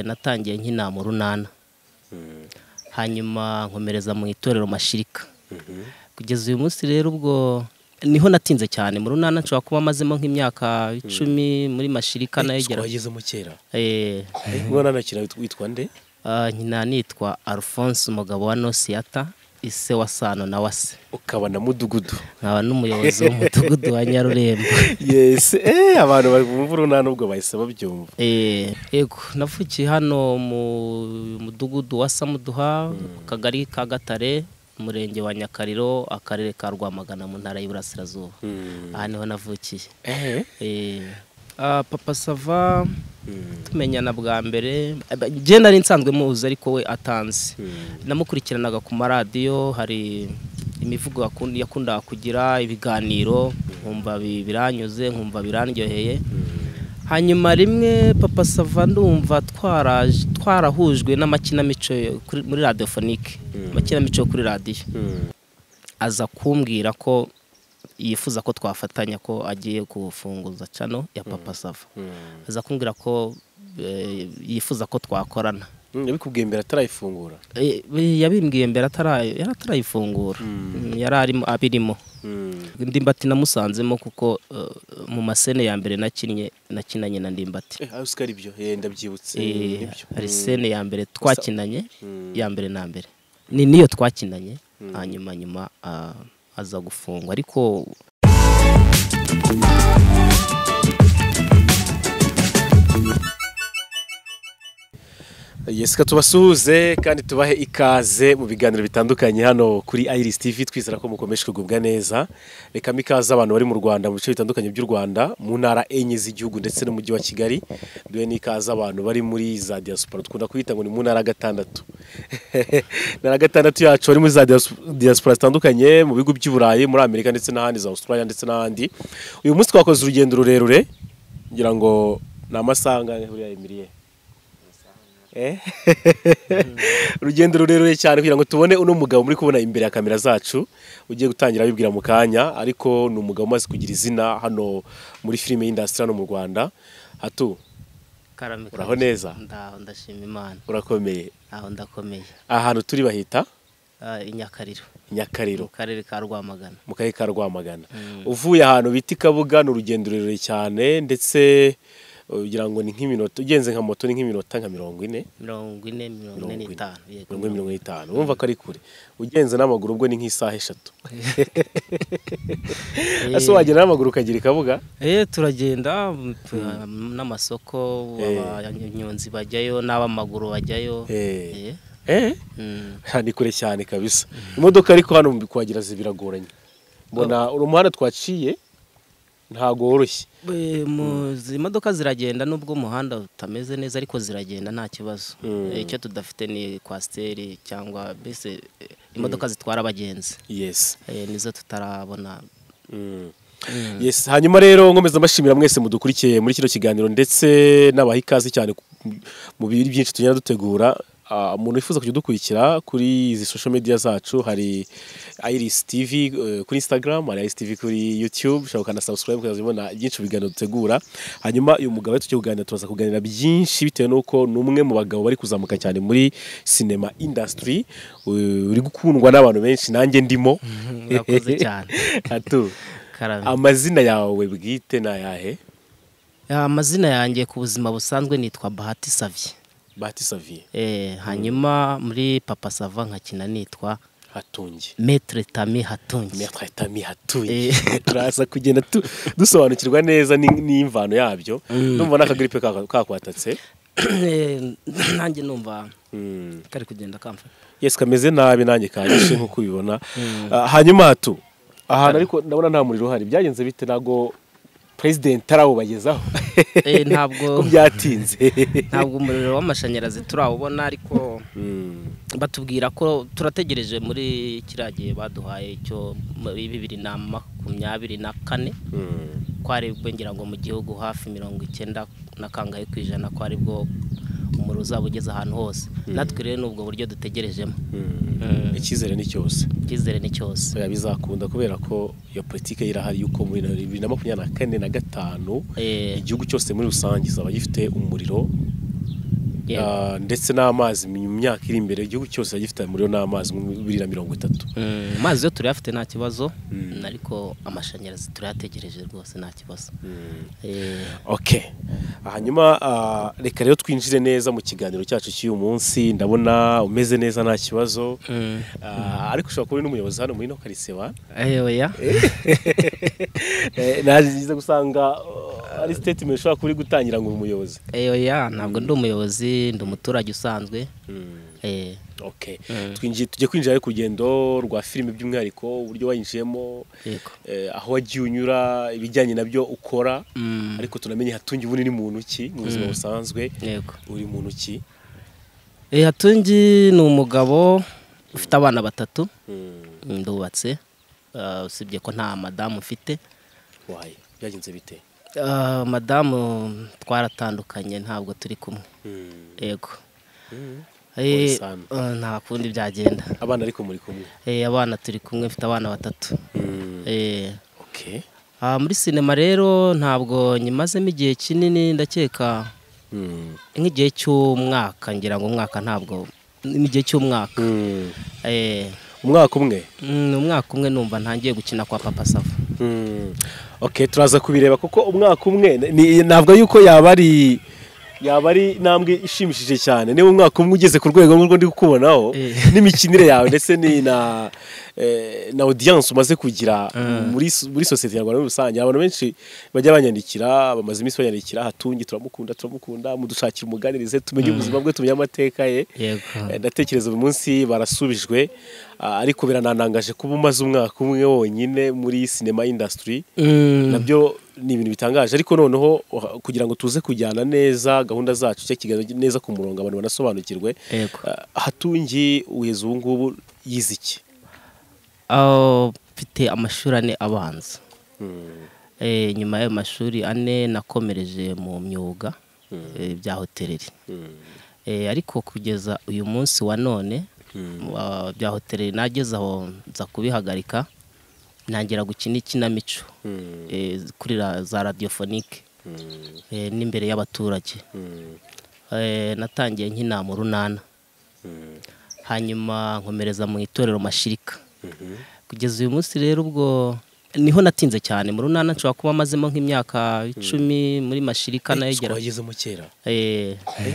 Natangiye nkina mu Runana, hanyuma nkomereza mu itorero Mashirika. Kugeza uyu munsi rero ubwo niho natinze cyane mu Runana, nshobora kuba mazemo nk'imyaka 10 muri Mashirika nayo. Wageze mu kera? Urunana kira witwa nde? Nkina nitwa Alphonse umugabo wa Nosiata, ise wa Sano na Wase. Ukaba na mudugudu? Nkaba n'umuyobozi w'umudugudu wa Nyarurembo. Yes, abantu bumva Urunana ubwo bahise babyumva. Yego, navukiye hano mu mudugudu wa Samuduha, kagari ka Gatare, umurenge wa Nyakariro, akarere ka Rwamagana mu ntara y'Iburasirazuba. Aha niho navukiye. Papa Sava tumenyana bwa mbere, je nari nsanzwe muzi ariko we atanze. Namukurikiranaga ku maradiyo, hari imivugo yakundaga kugira, ibiganiro, nkumva biranyuze, nkumva birandyoheye. Hanyuma rimwe Papa Sava ndumva twarahujwe n'amakinamico muri radiophonique, amakinamico kuri radiyo. Aza kumbwira ko yifuza ko twafatanya, ko agiye kufunguza channel ya Papa Sava. Aza kumbwira ko yifuza ko twakorana. Yabikubwiye mbere atarayifungura? Yabimbwiye mbere atarayifungura. Yari arimo abirimo. Ndimbati namusanzemo kuko mu masene ya mbere nakinnye nakinanye na Ndimbati. Oscar ibyo ndabyibutse nibyo. Ari sene ya mbere twakinanye ya mbere na mbere. Ni niyo twakinanye hanyuma nyuma aza gufungwa ariko. Yes, tubasuhuze kandi tubahe ikaze mu biganiro bitandukanye hano kuri Iris TV, twizera ko mukomeje kugubwa neza. Reka mikaze abantu bari mu Rwanda mu bice bitandukanye by'u Rwanda, mu ntara enye z'igihugu ndetse no mu mujyi wa Kigali. Duhe n'ikaze abantu bari muri za diaspora, dukunda kwita ngo ni mu ntara gatandatu. Ntara gatandatu yacu bari muri za diaspora zitandukanye mu bihugu by'i Burayi, muri Amerika ndetse n'ahandi, za Australia ndetse n'ahandi. Uyu munsi twakoze urugendo rurerure ngira ngo ni amasaha angahe buriya Emilie? Urugendo rurerure cyane kugira ngo tubone uno mugabo muri kubona imbere ya kamera zacu ugiye gutangira abibwira mu kanya, ariko ni umugabo umaze kugira izina hano muri filime industry hano mu Rwanda. Hatu, uraho neza? Ndaho, ndashima Imana. Urakomeye? Aho ndakomeye. Ahantu turi bahita Inyakariro. Inyakariro, mu karere ka Rwamagana. Mu karere ka Rwamagana. Uvuye ahantu bita Kabuga, ni urugendo rurerure cyane ndetse ugira ngo ni nk'iminota, ugenze nka moto ni nk'iminota nka 40, 45, 45. Urumva ko ari kure. Ugenze n'amaguru ubwo ni nk'isaha 3. Ese wagenda n'amaguru ukagira Kabuga? Turagenda n'amasoko, abanyonzi bajyayo n'abamaguru bajyayo. Ni kure cyane kabisa. Imodoka ariko hano kuhagera zibiragoranye. Mbona umuhanda twaciye ntago woroshye. Imodoka ziragenda nubwo umuhanda utameze neza, ariko ziragenda nta kibazo. Icyo tudafite ni kwasiteri cyangwa mbese imodoka zitwara abagenzi. Yes. Nizo tutarabona. Yes, hanyuma rero nkomeza mbashimira mwese mudukurikiye muri kino kiganiro ndetse n'abaha ikaze cyane mu biri byinshi tugenda dutegura. Umuntu wifuza kujya dukurikira kuri izi social media zacu, hari Iris TV kuri Instagram, hari Iris TV kuri YouTube, ushobora kana subscribe ukazibona byinshi biganiro dutegura. Hanyuma uyu mugabo tugiye kuganira, turaza kuganira byinshi bitewe nuko numwe mu bagabo bari kuzamuka cyane muri cinema industry, uri gukundwa n'abantu benshi, nanjye ndimo. Murakoze cyane. Atu, amazina yawe bwite na yahe? Amazina yanjye ku buzima busanzwe nitwa Bahati Savie. Bahati Savie. Hanyuma muri Papa Sava nkakina nitwa Hatungi. Maître Tami Hatungi. Maître Tami Hatungi. Turaza kugenda dusobanukirwa neza n'imvano yabyo. Ndumva n'akagripe kakwatatse. Nanjye numva kari kugenda kamfata. Yes, kameze nabi nanjye kanyishe nkuko ubibona. Hanyuma hatu ahantu ariko ndabona nta muriro uhari, byagenze bite? Nago president arawubagezaho? Ntabwo byatinze. Ntabwo umuriro w'amashanyarazi turawubona, ariko batubwira ko turategereje muri kiragiye baduhaye cyo muri 2024 ko ari bwo ngira ngo mu gihugu hafi 90 na kangahe kwijana ko ari bwo umuriro uzabugeza ahantu hose. Natwe rero nubwo buryo dutegerejemo. Icyizere ni cyose. Icyizere ni cyose. Oya, bizakunda kubera ko iyo politike irahari yuko muri 2024 na 5 igihugu cyose muri rusange zaba gifite umuriro Ndetse n'amazi mu myaka iri imbere igihugu cyose gifite umuriro n'amazi mu 2030. Amazi yo turayafite nta kibazo, ariko amashanyarazi turayategereje rwose nta kibazo. Okay. Hanyuma reka rero twinjire neza mu kiganiro cyacu cy'uyu munsi. Ndabona umeze neza nta kibazo. Ariko ushobora kuba uri n'umuyobozi hano muri no karitsiye wa? Oya. Naje gusanga ari statement ushobora kuba uri gutangira ngo umuyobozi. Oya, ntabwo ndi umuyobozi, ndi umuturage usanzwe. Okay. Tujye kwinjira ku rugendo rwa filime by'umwihariko, uburyo wayinjiyemo, aho wagiye unyura, ibijyanye nabyo ukora, ariko tunamenye Hatungi ubundi ni muntu ki mu buzima busanzwe. Uri muntu ki? Hatungi ni umugabo ufite abana batatu, ndubatse, usibye ko nta madamu mfite. Why? Byagenze bite? Madamu twaratandukanye, ntabwo turi kumwe. Yego. Nta kundi byagenda. Abana ariko muri kumwe? Abana turi kumwe, mfite abana batatu. Okay. Muri sinema rero ntabwo nyimazemo igihe kinini, ndakeka nk'igihe cy'umwaka, ngira ngo umwaka, ntabwo n'igihe cy'umwaka. Umwaka umwe? Umwaka umwe numva ntangiye gukina kwa Papa Sava. Okay, turaza kubireba kuko umwaka umwe ntabwo yuko yaba ari intambwe ishimishije cyane. Niba umwaka umwe ugeze ku rwego nk'urwo ndi kukubonaho n'imikinire yawe ndetse ni na audience umaze kugira muri societe nyarwanda muri rusange, abantu benshi bajya banyandikira, bamaze iminsi banyandikira, Hatungi turamukunda, mudushakira umuganirize tumenye ubuzima bwe, tumenye amateka ye. Ndatekereza uyu munsi barasubijwe, ariko birananangaje kuba umaze umwaka umwe wonyine muri cinema industry. Nabyo ni ibintu bitangaje, ariko noneho kugira ngo tuze kujyana neza gahunda zacu cyo kiganiro neza ku murongo abantu banasobanukirwe. Hatungi uheze ubu ngubu yize iki? Mfite amashuri ane abanza. Nyuma y'ayo mashuri ane nakomereje mu myuga bya hoteleri. Ariko kugeza uyu munsi wa none bya hoteleri nageze aho nza kubihagarika, ntangira gukina ikinamico kuri za radiophonique n'imbere y'abaturage. Natangiye nkina mu runana, hanyuma nkomereza mu itorero Mashirika. Kugeza uyu munsi rero ubwo niho natinze cyane. Mu runana nshobora kuba mazemo nk'imyaka 10, muri Mashirika nayo igera. Twageze mu kera.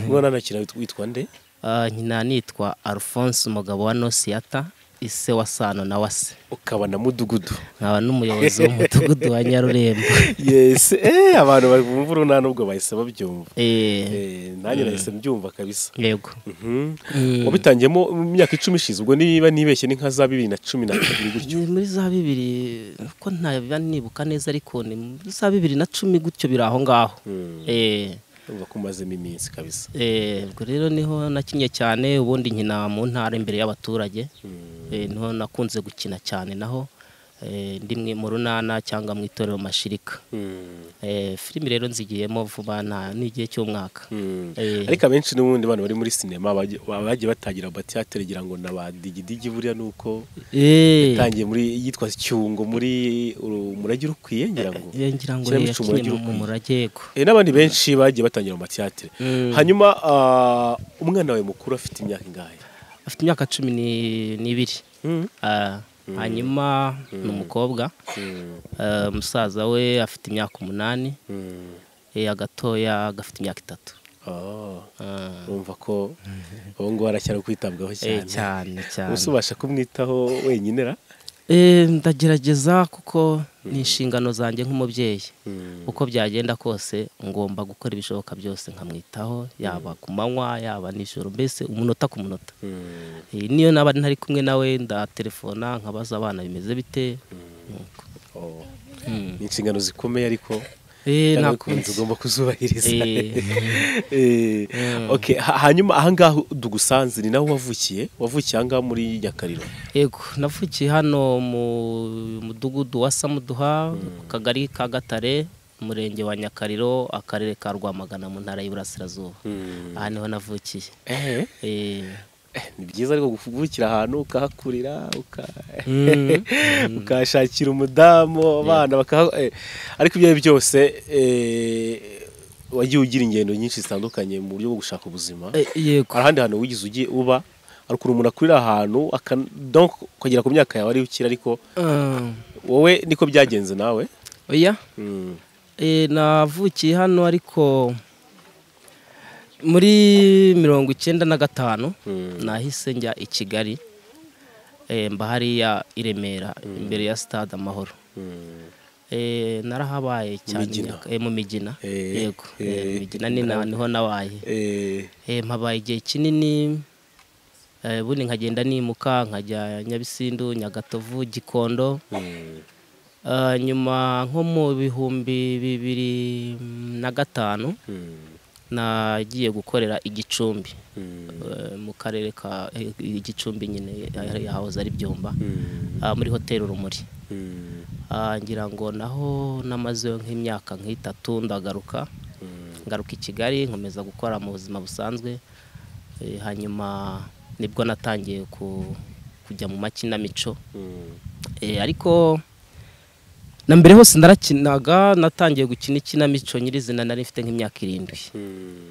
Urunana kira witwa nde? Nkina nitwa Alphonse umugabo wa Nosiata, ise wa Sano na Wase. Ukaba na mudugudu. Nkaba n'umuyobozi w'umudugudu wa Nyarurembo. Yes, abantu bumva urunana ubwo bahise babyumva. Nanjye nahise mbyumva kabisa. Yego. Wabitangiyemo mu myaka 10 ishize, ubwo niba nibeshye ni nka za 2012 gutyo. Muri za 2000 ko ntabiba nibuka neza, ariko ni muri za 2010 gutyo biri aho ngaho. Urumva ko umazemo iminsi kabisa. Ubwo rero niho nakinye cyane, ubundi nkina mu ntara imbere y'abaturage. Niho nakunze gukina cyane, naho ndi mu runana cyangwa mu itorero Mashirika. Filimi rero nzigiyemo vuba n'igihe cy'umwaka. Ariko abenshi n'ubundi bantu bari muri sinema bagiye batangira batiyatere ngira ngo na ba digidigi buriya nuko yatangiye muri yitwa Cyungo muri Umurage Urukwiye, ngira ngo mu Murage. Yego. N'abandi benshi bagiye batangira mu matiyatere. Hanyuma umwana wawe mukuru afite imyaka ingahe? Afite imyaka 12. Hanyuma ni umukobwa. Musaza we afite imyaka 8. Agatoya gafite imyaka 3. Urumva ko ubu ngubu aracyari kwitabwaho cyane. Cyane cyane. Ubasha kumwitaho wenyine ra? Ndagerageza kuko ni inshingano zanjye nk'umubyeyi. Uko byagenda kose ngomba gukora ibishoboka byose nkamwitaho, yaba ku manywa yaba nijoro, mbese umunota ku munota. Niyo naba ntari kumwe nawe ndatelefona nkabaza abana bimeze bite. Ni inshingano zikomeye ariko ntakunze ugomba kuzubahiriza. Okay, hanyuma ahangaha dugusanze ni naho wavukiye? Wavukiye ahangaha muri Nyakariro? Yego, navukiye hano mu mudugudu wa Samuduha, kagari ka Gatare, umurenge wa Nyakariro, akarere ka Rwamagana mu ntara y'Iburasirazuba. Aha niho navukiye. Ni byiza ariko kuvukira ahantu ukahakurira, ukashakira umudamu, abana bakaha, ariko ibyo byose Wagiye ugira ingendo nyinshi zitandukanye mu buryo bwo gushaka ubuzima. Yego. Hari ahandi hantu wigeze ugiye uba, hari ukuntu umuntu akurira ahantu donc ukagera ku myaka yawe ari ukiri, ariko wowe niko byagenze nawe? Oya. Navukiye hano ariko muri 95 nahise njya i Kigali, mba hariya i Remera imbere ya Stade Amahoro. Narahabaye cyane mu Migina. Yego, Migina niho nabaye. Mpabaye igihe kinini, ubundi nkagenda nimuka nkajya Nyabisindu, Nyagatovu, Gikondo. Nyuma nko mu 2005 nagiye gukorera Igicumbi, mu karere ka Igicumbi nyine yahoze ari Byumba, muri hoteli Urumuri. Ngira ngo naho namazeyo nk'imyaka nk'itatu, ndagaruka ngaruka i Kigali nkomeza gukora mu buzima busanzwe. Hanyuma nibwo natangiye kujya mu makinamico. Ariko na mbere hose narakinaga, natangiye gukina ikinamico nyirizina nari mfite nk'imyaka 7,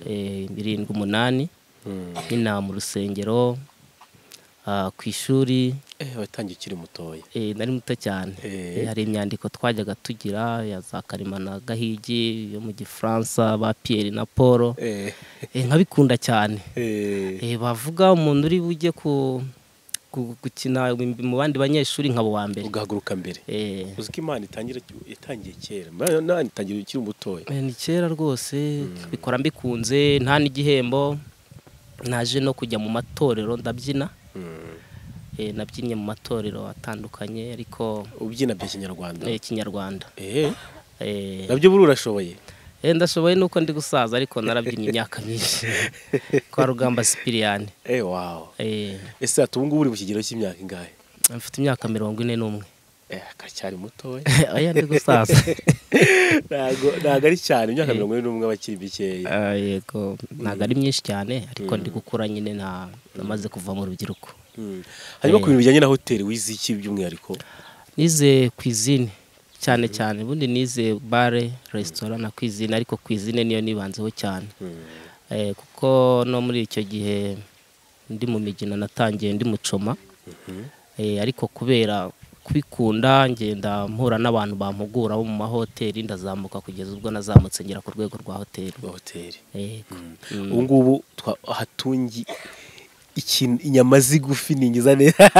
7, 8, nkina mu rusengero, ku ishuri. Watangiye ukiri mutoya? Nari muto cyane. Hari imyandiko twajyaga tugira ya za Karima na Gahigi yo mu Gifaransa, ba Pierre na Paul. Nkabikunda cyane. Bavuga umuntu uri bujye gukina mu bandi banyeshuri nkabo wa mbere, ugahaguruka mbere. Uzi ko Imana itangiye kera, Imana itangiye ukiri mutoya. Ni kera rwose, bikora mbikunze, nta n'igihembo. Naje no kujya mu matorero ndabyina. Nabyinnye mu matorero atandukanye, ariko ubyina bya Kinyarwanda? Kinyarwanda. Nabyo buri urashoboye? Ndashoboye nuko ndi gusaza, ariko narabyinnye imyaka myinshi kwa Rugamba Sipiriyani. Wow. Ese ati ubu ngubu uri mu kigero cy'imyaka ingahe? Mfite imyaka 41. Akacyari mutoya. Oya, ndi gusaza. Ntago ari cyane, imyaka 41 abakiri bikeya. Yego, ntago ari myinshi cyane, ariko ndi gukura nyine, namaze kuva mu rubyiruko. Hanyuma ku bintu bijyanye na hoteli wize iki by'umwihariko? Nize cuisine cyane cyane, ubundi nize bare, restaurant na cuisine, ariko cuisine niyo nibanzeho cyane. Kuko no muri icyo gihe ndi mu Migina natangiye ndi mucoma. Ariko kubera kubikunda ngenda mpura n'abantu bampugura bo mu mahoteli, ndazamuka kugeza ubwo nazamutse ngera ku rwego rwa hoteli. Ubu ngubu hatungi inyama zigufi ningiza neza,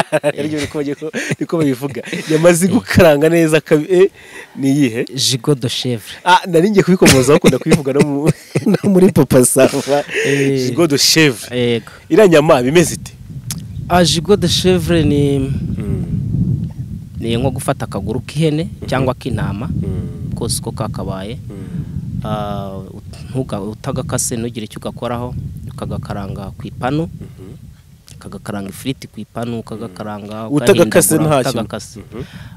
niko babivuga, inyama zigukaranga neza ni iyihe? Gigot de chèvre. Nari ngiye kubikomozaho, ukunda kubivuga no muri Papa Sava. Gigot de chèvre. Yego. Iriya nyama bimeze ite? Gigot de chèvre ni nko gufata akaguru k'ihene cyangwa k'intama kose uko kakabaye, utagakase ntugire icyo ugakoraho, ukagakaranga ku ipanu, ukagakaranga ifiriti ku ipanu, ukagakaranga utagakase, nta kintu,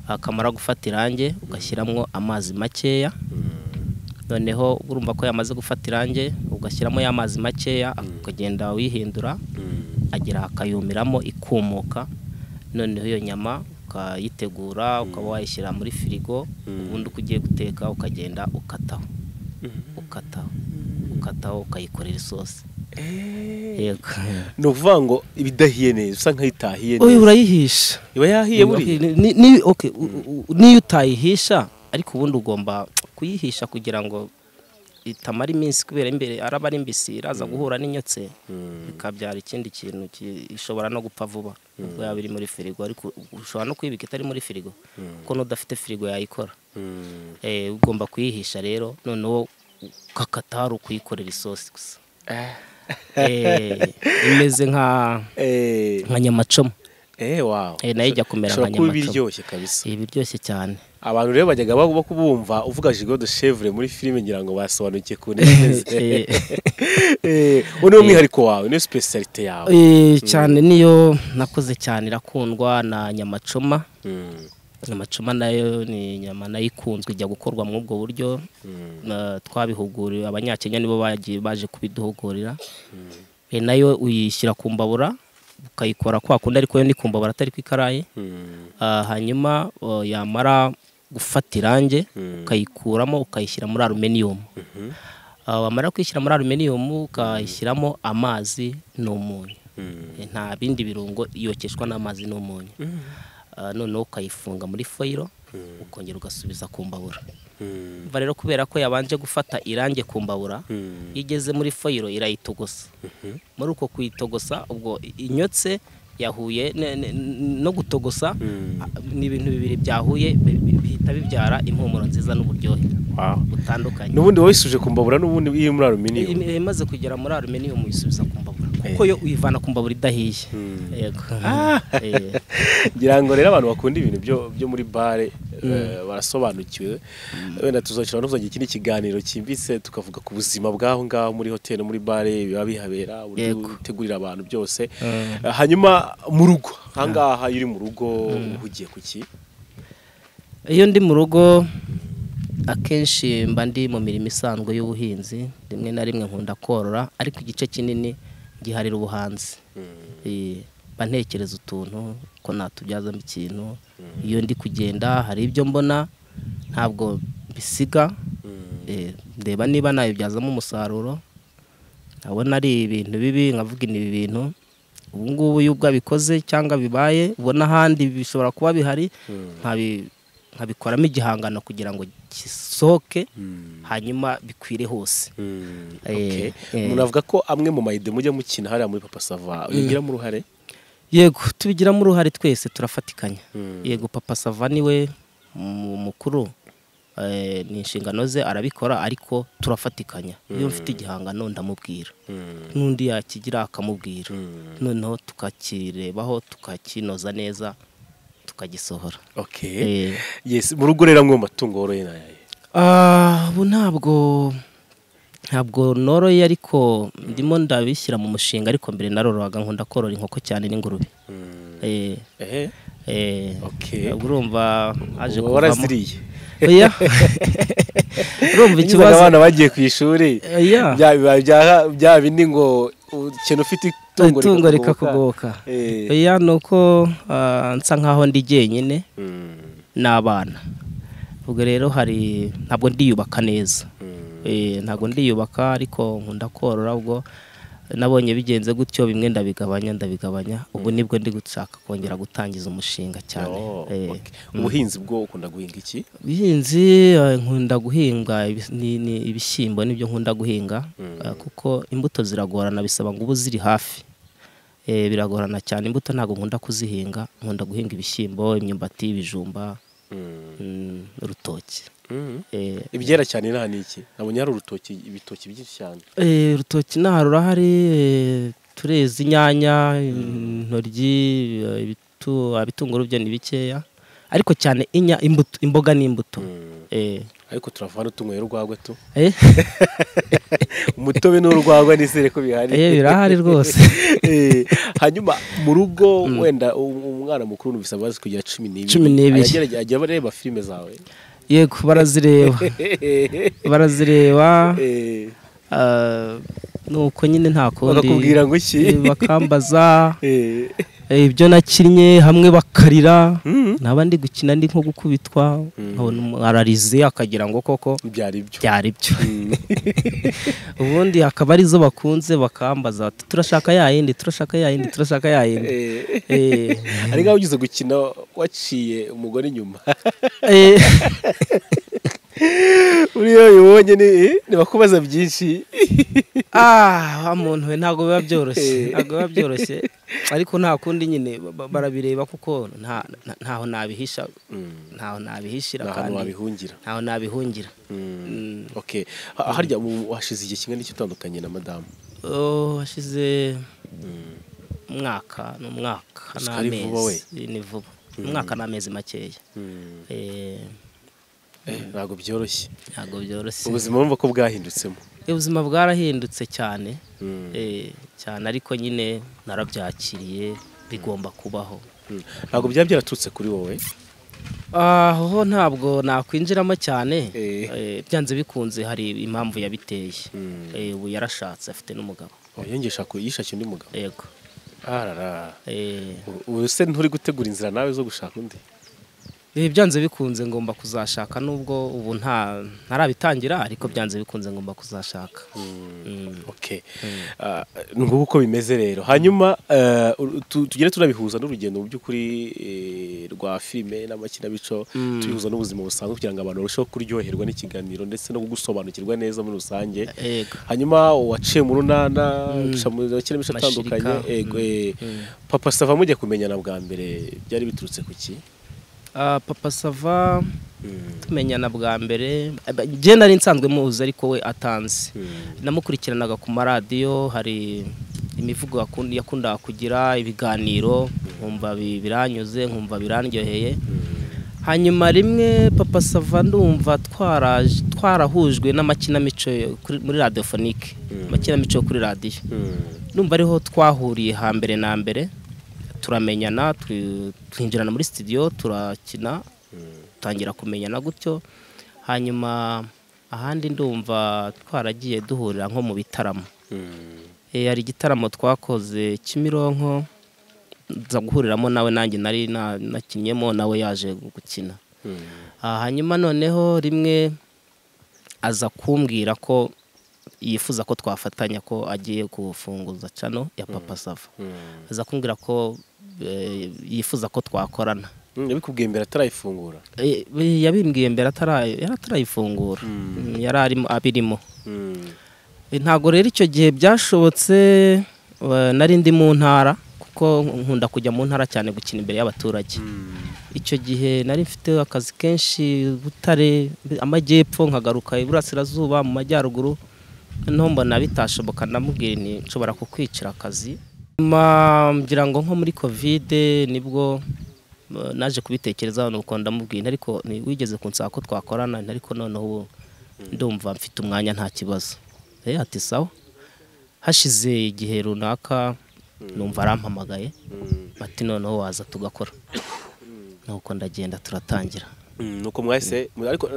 akamara gufata irange ugashyiramo amazi makeya. Noneho urumva ko yamaze gufata irange, ugashyiramo ya mazi makeya, ukagenda wihindura agera akayumiramo ikumuka. Noneho iyo nyama ukayitegura, ukaba wayishyira muri firigo, ubundi uko ugiye guteka ukagenda ukataho ukataho ukataho, ukayikorera isosi. Yego. Ni ukuvuga ngo ibidahiye neza usa nk'itahiye neza. Urayihisha. Iba yahiye buriya. Niyo utayihisha, ariko ubundi ugomba kuyihisha kugira ngo itamara iminsi, kubera imbere araba ari mbisi, iraza guhura n'inyotse bikabyara ikindi kintu, ishobora no gupfa vuba ubwo yaba iri muri firigo. Ariko ushobora no kuyibika itari muri firigo, kuko n'udafite firigo yayikora. Ugomba kuyihisha rero, noneho ukakata hari ukuyikorera isosi gusa. Imeze nka nyamacoma. Wow. Nayo ijya kumera nka nyamacoma. Biryoshye kabisa. Biryoshye cyane. Abantu rero bajyaga bakubumva uvuga Gigot de chèvre muri filime, ngira ngo basobanukiye ku neza. Uwo ni umwihariko wawe, niyo spécialité yawe. Cyane niyo nakoze cyane, irakundwa na nyamacoma. Nyamacoma nayo ni inyama nayo ikunzwe, ijya gukorwa muri ubwo buryo. Twabihuguriwe, Abanyakenya nibo bagiye baje kubiduhugurira. Nayo uyishyira ku mbabura ukayikora kwa kundi, ariko yo ni ku mbabura atari ku ikarayi. Hanyuma yamara gufata irange ukayikuramo ukayishyira muri aluminium. Wamara kwishyira muri aluminium ukayishyiramo amazi n'umunyu. Nta bindi birungo, yokeshwa n'amazi n'umunyu. Noneho ukayifunga muri foil, ukongera ugasubiza ku mbabura. Umva rero, kubera ko yabanje gufata irange ku mbabura, iyo igeze muri foil irayitogosa. Muri uko kuyitogosa, ubwo inyotse yahuye no gutogosa, ni ibintu bibiri byahuye bihita bibyara impumuro nziza n'uburyohe butandukanye. N'ubundi wowe ku mbabura, n'ubundi iri muri aluminium. Imaze kugera muri aluminium uyisubiza ku mbabura, kuko yo uyivana ku mbabura idahiye. Yego. Ngira ngo rero abantu bakunda ibintu byo muri bare barasobanukiwe. Wenda tuzakira tuzagira ikindi kiganiro cyimbitse, tukavuga ku buzima bw'aho ngaho muri hoteli no muri bare, biba bihabera, uburyo utegurira abantu byose. Hanyuma mu rugo ahangaha, iyo uri mu rugo uhugiye ku ki? Iyo ndi mu rugo akenshi mba ndi mu mirimo isanzwe y'ubuhinzi, rimwe na rimwe nkunda korora, ariko igice kinini giharira ubuhanzi. Mba ntekereza utuntu ko natubyazamo ikintu. Iyo ndi kugenda hari ibyo mbona ntabwo mbisiga, ndeba niba nabibyazamo umusaruro, nkabona ari ibintu bibi nkavuga ni ibi bintu ubu ngubu iyo ubwo abikoze cyangwa bibaye, ubona ahandi bishobora kuba bihari, nkabikoramo igihangano kugira ngo gisohoke, hanyuma bikwire hose. Umuntu avuga ko amwe mu ma idées mujya mukina hariya muri Papa Sava uyigiramo uruhare? Yego, tubigiramo uruhare twese, turafatikanya. Yego, Papa Sava niwe mukuru, ni inshingano ze arabikora, ariko turafatikanya. Iyo mfite igihangano ndamubwira, n'undi yakigira akamubwira, noneho tukakirebaho tukakinoza neza tukagisohora. Yes, mu rugo rero amwe mu matungo woroye ni ayahe? Ubu ntabwo noroye, ariko ndimo ndabishyira mu mushinga. Ariko mbere narororaga, nkunda korora inkoko cyane n'ingurube. Ubwo urumva haje Uba kuvamo waraziriye? Oya. Urumva ikibazo ikibazo abana bagiye ku ishuri, Oya. bya bindi ngo ikintu ufite itungo itungo rikakugoka. rikakugoka. Oya, ni uko nsa nkaho ndi jyenyine n'abana. Ubwo rero hari ntabwo ndiyubaka neza. Ntabwo ndiyubaka, ariko nkunda korora. Ubwo nabonye bigenze gutyo, bimwe ndabigabanya, ubu nibwo ndi gushaka kongera gutangiza umushinga cyane. Oh, okay. Ubuhinzi bwo ukunda guhinga iki? Ubuhinzi, nkunda guhinga ni ibishyimbo, nibyo nkunda guhinga, kuko imbuto ziragorana, bisaba ngo ube ziri hafi. Biragorana cyane, imbuto ntabwo nkunda kuzihinga. Nkunda guhinga ibishyimbo, imyumbati, ibijumba, urutoki. Ibyera cyane inaha ni iki? Nabonye hari urutoki, ibitoki byinshi cyane. Urutoki inaha rurahari, tureza inyanya, intoryi, ibitunguru byo ni bikeya, ariko cyane imbuto, imboga n'imbuto. Ariko turava hano tunyweye urwagwa tu. Umutobe n'urwagwa nizere ko bihari. Birahari rwose. Hanyuma mu rugo wenda umwana mukuru numvise amaze kugira 12. 12. Ajya areba filime zawe? Yego, barazireba, barazireba. Nuko nyine nta kundi. Bakakubwira ngo iki? Bakambaza ibyo nakinnye, hamwe bakarira, naba ndi gukina ndi nko gukubitwa, nkabona ararize akagira ngo koko byari byo. Byari byo. Ubundi akaba arizo bakunze, bakambaza bati turashaka ya yindi, turashaka ya yindi, turashaka ya yindi. Ari nkaho ugize gukina waciye umugore inyuma. Uriya ubibonye ni ntibakubaza byinshi? Ah, wa muntu we, ntabwo biba byoroshye, ntabwo biba byoroshye, ariko nta kundi nyine, barabireba kuko ntaho nabihisha, ntaho nabihishira. Nta hantu kandi wabihungira. Ntaho nabihungira. Okay. Harya ubu hashize igihe kingana iki utandukanye na madamu? Oh, hashize umwaka, ni umwaka Gusa ari vuba we. n'amezi, ni vuba, umwaka n'amezi makeya. Ntabwo byoroshye. Ntabwo byoroshye. Ubuzima wumva ko bwahindutsemo? Ubuzima bwarahindutse cyane, cyane, ariko nyine narabyakiriye, bigomba kubaho. Ntabwo byaba byaraturutse kuri wowe? Aho ntabwo nakwinjiramo cyane. Eh. Byanze bikunze hari impamvu yabiteye. Ubu yarashatse, afite n'umugabo. Oh, yongeye yishakiye undi mugabo? Yego. Arara. Eh. Ubu se nturi gutegura inzira nawe zo gushaka undi? Byanze bikunze ngomba kuzashaka, nubwo ubu ntarabitangira, ariko byanze bikunze ngomba kuzashaka. Okay. Nguko uko bimeze rero. Hanyuma tugere turabihuza n'urugendo mu by'ukuri rwa filime n'amakinamico, tubihuza n'ubuzima busanzwe kugira ngo abantu barusheho kuryoherwa n'ikiganiro ndetse no gusobanukirwa neza muri rusange. Hanyuma waciye mu runana, uca mu makinamico atandukanye. Papa Sava mujya kumenyana bwa mbere byari biturutse ku ki? Papa Sava tumenyana bwa mbere, njye nari nsanzwe muzi ariko we atanzi. Namukurikiranaga ku maradiyo, hari imivugo yakundaga kugira, ibiganiro, nkumva biranyuze, nkumva birandyoheye. Hanyuma rimwe Papa Sava ndumva twarahujwe n'amakinamico muri radiophonique, amakinamico kuri radiyo. Ndumva ariho twahuriye hambere na mbere, turamenyana, twinjirana muri studio, turakina, tangira kumenyana gutyo. Hanyuma ahandi ndumva twaragiye duhurira nko mu bitaramo. Hari igitaramo twakoze Kimironko, nza guhuriramo nawe, nanjye nari nakinyemo, nawe yaje gukina. Hanyuma noneho rimwe aza kumbwira ko yifuza ko twafatanya, ko agiye kufunguza channel ya Papa Sava. Aza kumbwira ko yifuza ko twakorana. Yabikubwiye mbere atarayifungura? Yabimbwiye mbere atarayifungura. Yari arimo abirimo. Ntago rero icyo gihe byashobotse, nari ndi mu ntara, kuko nkunda kujya mu ntara cyane gukina imbere y'abaturage. Icyo gihe nari mfite akazi kenshi Butare, amajyepfo, nkagaruka iburasirazuba, mu majyaruguru. Noneho mbona bitashoboka, ndamubwira nti nshobora kukwicira akazi. Ngira ngo nko muri Covid nibwo naje kubitekereza, nuko ndamubwira ariko wigeze kunsaba ko twakorana, ariko noneho ubu ndumva mfite umwanya nta kibazo. Ati sawa. Hashize igihe runaka numva arampamagaye, ati noneho waza tugakora. Nuko ndagenda turatangira. Nuko mwahise, ariko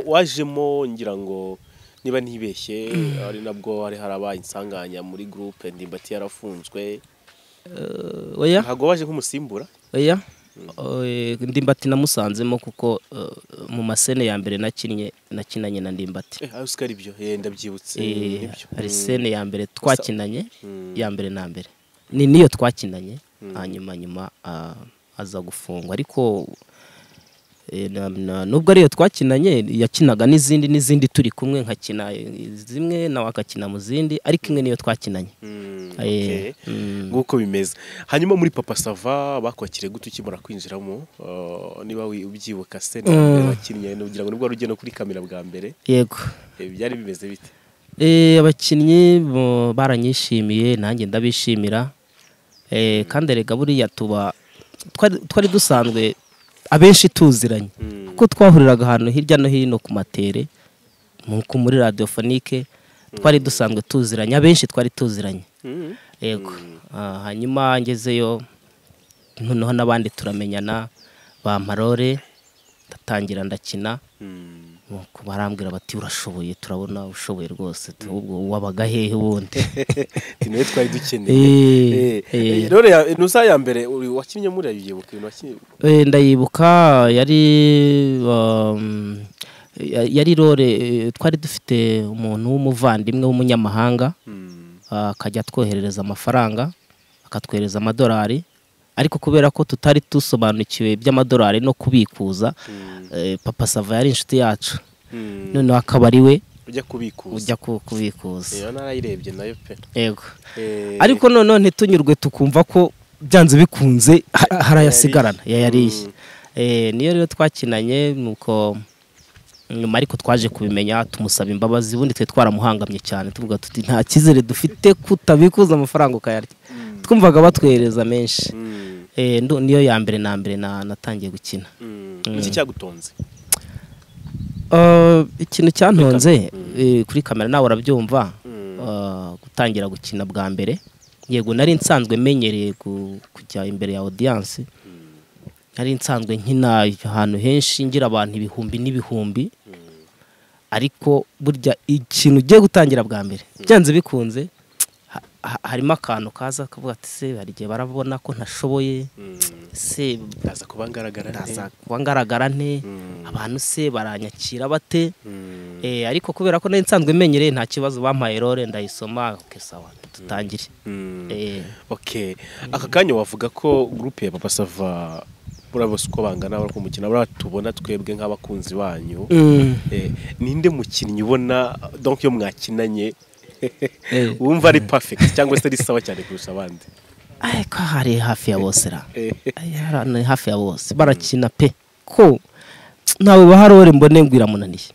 wajemo ngira ngo niba ntibeshye ari nabwo hari harabaye insanganya muri groupe Ndimbati yarafunzwe. Oya, ntago waje nk'umusimbura? Oya, Ndimbati namusanzemo kuko mu masene ya mbere nakinnye nakinanye na Ndimbati. Oscar ibyo ndabyibutse nibyo. Hari sene ya mbere twakinanye ya mbere na mbere. Ni niyo twakinanye, hanyuma nyuma aza gufungwa, ariko nubwo ariyo twakinanye yakinaga n'izindi turi kumwe, nkakina zimwe nawe akakina mu zindi, ariko imwe niyo twakinanye. Nguko bimeze. Hanyuma muri Papa Sava bakwakiriye gute ukimara kwinjiramo? Niba ubyibuka se wakinnye, nugira ngo nibwo wari ugiye no kuri kamera bwa mbere? Yego. Byari bimeze bite? Abakinnyi baranyishimiye, nanjye ndabishimira. Kandi erega buriya tuba twari dusanzwe abenshi tuziranye, kuko twahuriraga ahantu hirya no hino ku matere, nkuko muri radiophonique twari dusanzwe tuziranye, abenshi twari tuziranye. Yego. Hanyuma ngezeyo noneho n'abandi turamenyana, bamparore ndatangira ndakina. Nuko barambwira bati urashoboye, turabona ushoboye rwose, ubwo wabaga hehe ubundi? Niwe twari dukeneye. Rero nusa ya mbere wakinnye muri ayibuka ibintu wakinnye? Ndayibuka, yari role twari dufite umuntu w'umuvandimwe w'umunyamahanga, akajya twoherereza amafaranga, akatwohereza amadolari, ariko kubera ko tutari dusobanukiwe by'amadolari no kubikuza, Papa Sava yari inshuti yacu. Noneho akaba ari we ujya kubikuza. Ujya kubikuza. Iyo narayirebye nayo pe. Yego. Ariko noneho ntitunyurwe, tukumva ko byanze bikunze harayasigarana yayariye. Niyo rero twakinanye, nuko nyuma ariko twaje kubimenya, tumusaba imbabazi, ubundi twe twaramuhangamye cyane, tuvuga tuti nta cyizere dufite kutabikuza amafaranga ukayarya. Twumvaga batwereza menshi. Niyo ya mbere na mbere natangiye gukina. Iki cyagutonze? Ikintu cyantonze kuri kamera nawe urabyumva, gutangira gukina bwa mbere. Yego nari nsanzwe menyereye kujya imbere ya audience. Nari nsanzwe nkina ahantu henshi, ngira abantu ibihumbi n'ibihumbi. Ariko burya ikintu ugiye gutangira bwa mbere byanze bikunze Harimo akantu kaza kavuga ati se hari igihe barabona ko ntashoboye, se ndaza kuba ngaragara nte, abantu se baranyakira bate? Ariko kubera ko nari nsanzwe menyereye nta kibazo, bampaye role ndayisoma, okay sawa tutangire. Okay, aka kanya wavuga ko groupe ya Papa Sava burabose uko bangana bari kumukina tubona twebwe nk'abakunzi banyu, ninde mukinnyi ubona donc iyo mwakinanye wumva ari perfect cyangwa se ari sawa cyane kurusha abandi? Ariko hari hafi ya bose ra, hari hafi ya bose barakina pe, ko ntawe baharore mbone ngo iramunaniye.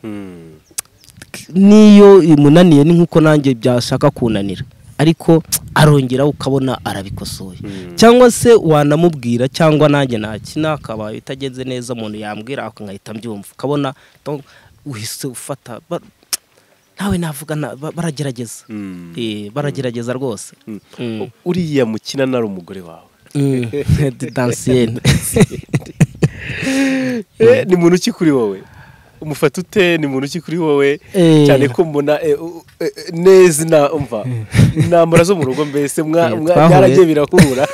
Niyo imunaniye ni nkuko nanjye byashaka kunanira, ariko arongera ukabona arabikosoye, cyangwa se wanamubwira, cyangwa nanjye nakina akaba itagenze neza umuntu yambwira nkahita mbyumva, ukabona uhise ufata nawe navuga baragerageza. Baragerageza rwose. Uriya mukina nari umugore wawe Dansiyene ni muntu ki kuri wowe? Umufata ute? Ni muntu ki kuri wowe? Cyane ko mbona neza na umva intambara zo mu rugo mbese byaragiye birahura.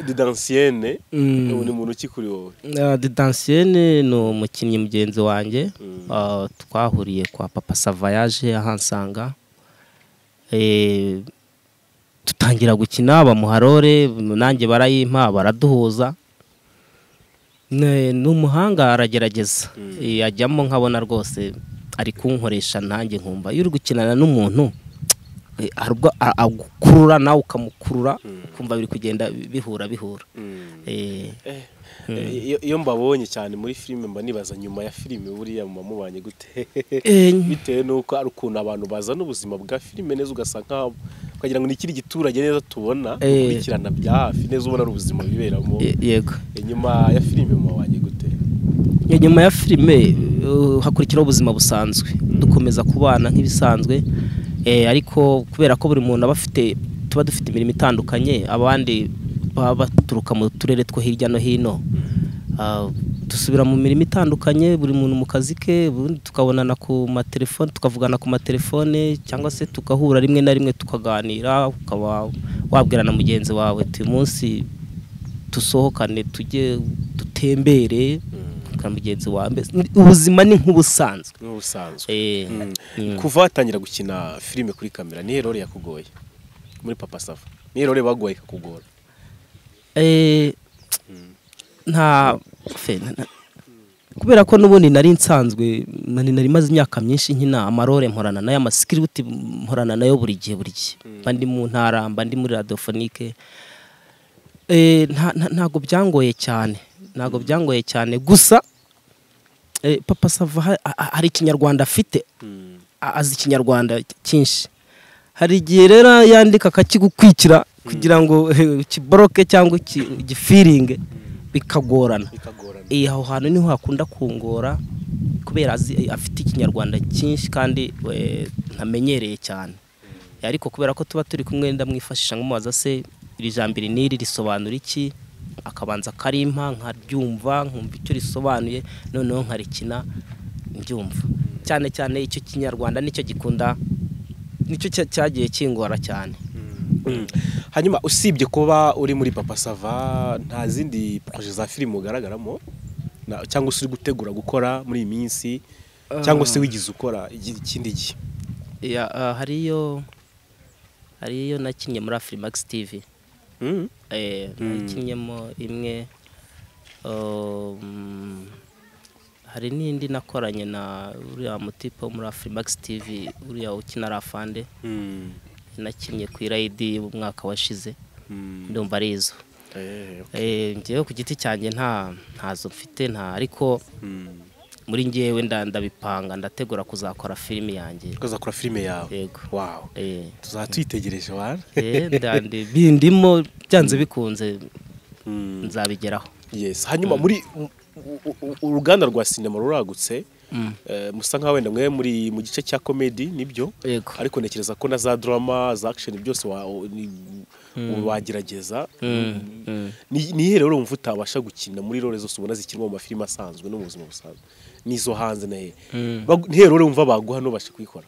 Didansiyene ni muntu ki kuri wowe? Didansiyene ni umukinnyi mugenzi wanjye, twahuriye kwa Papa Sava yaje ahansanga, tutangira gukina bamuha role nanjye barayimpa baraduhuza. Ni umuhanga aragerageza, ajyamo nkabona rwose ari kunkoresha nanjye nkumva iyo uri gukinana n'umuntu agukurura nawe ukamukurura, ukumva biri kugenda bihura bihura. Iyo mbabonye cyane muri filime mba nibaza nyuma ya filime buriya mubanye gute, bitewe nuko ari ukuntu abantu bazana ubuzima bwa filime neza ugasanga ukagira ngo ni ikiri giturage neza tubona ukurikirana bya hafi neza ubona ari ubuzima biberamo. Yego. Nyuma ya filime mubanye gute? Nyuma ya filime hakurikiraho ubuzima busanzwe, dukomeza kubana nk'ibisanzwe, ariko kubera ko buri muntu aba afite, tuba dufite imirimo itandukanye, abandi baba baturuka mu turere two hirya no hino, dusubira mu mirimo itandukanye, buri muntu mu kazi ke, ubundi tukabonana ku matelefone, tukavugana ku matelefone, cyangwa se tugahura rimwe na rimwe tukaganira, ukaba wabwirana mugenzi wawe uyu munsi dusohokane tujye dutembere na mugenzi wawe, ubuzima ni nk'ubusanzwe. Kuva watangira gukina filime kuri kamera ni role yakugoye muri Papa Sava? Ni role bagoye ikakugora? Nta kubera ko n'ubundi nari nsanzwe nari maze imyaka myinshi nkina amarole mporana nayo, amascript mporana nayo buri gihe buri gihe, mba ndi mu ntara, mba ndi muri radiophonique, ntago byangoye cyane, ntago byangoye cyane. Gusa Papa Sava hari ikinyarwanda afite, azi ikinyarwanda cyinshi, hari igihe rero yandika akakigukwikira kugira ngo kiboroke cyangwa gifiringe bikagorana. Aho hantu niho hakunda kungora kubera afite ikinyarwanda cyinshi kandi ntamenyereye cyane, ariko kubera ko tuba turi kumwe ndamwifashisha nkamubaza se iri jambo iri n'iri risobanura iki, akabanza karimpa nkaryumva nkumva icyo risobanuye, noneho nkarikina mbyumva. Cyane cyane icyo kinyarwanda nicyo gikunda, nicyo cyagiye kingora cyane. Hanyuma usibye kuba uri muri Papa Sava nta zindi projet za filime ugaragaramo cyangwa se uri gutegura gukora muri iyi minsi, cyangwa se wigize ukora ikindi gihe? Hariyo nakinye muri Afrimax TV. Nakinyemo imwe, hari n'indi nakoranye na uriya mutipe wo muri Afrimax TV, uriya ukina Rafande, nakinye ku irayidi mu mwaka washize, ndumva ari izo. Njyewe ku giti cyanjye ntazo mfite nta, ariko muri njyewe ndabipanga, ndategura kuzakora filime yanjye. Kuzakora filime yawe? Yego. Wow. Tuzatwitegereje wana. Bindimo byanze bikunze nzabigeraho. Yes. Hanyuma muri uruganda rwa sinema ruragutse, musa nka wenda mwe muri mu gice cya comedy nibyo, ariko ntekereza ko na za drama za action byose wagerageza. Ni here rero umva utabasha gukina muri role zose ubona zikinwa mu mafilime asanzwe no mu buzima busanzwe nizo hanze na he? Ni here rero umva baguha no bashe kuyikora?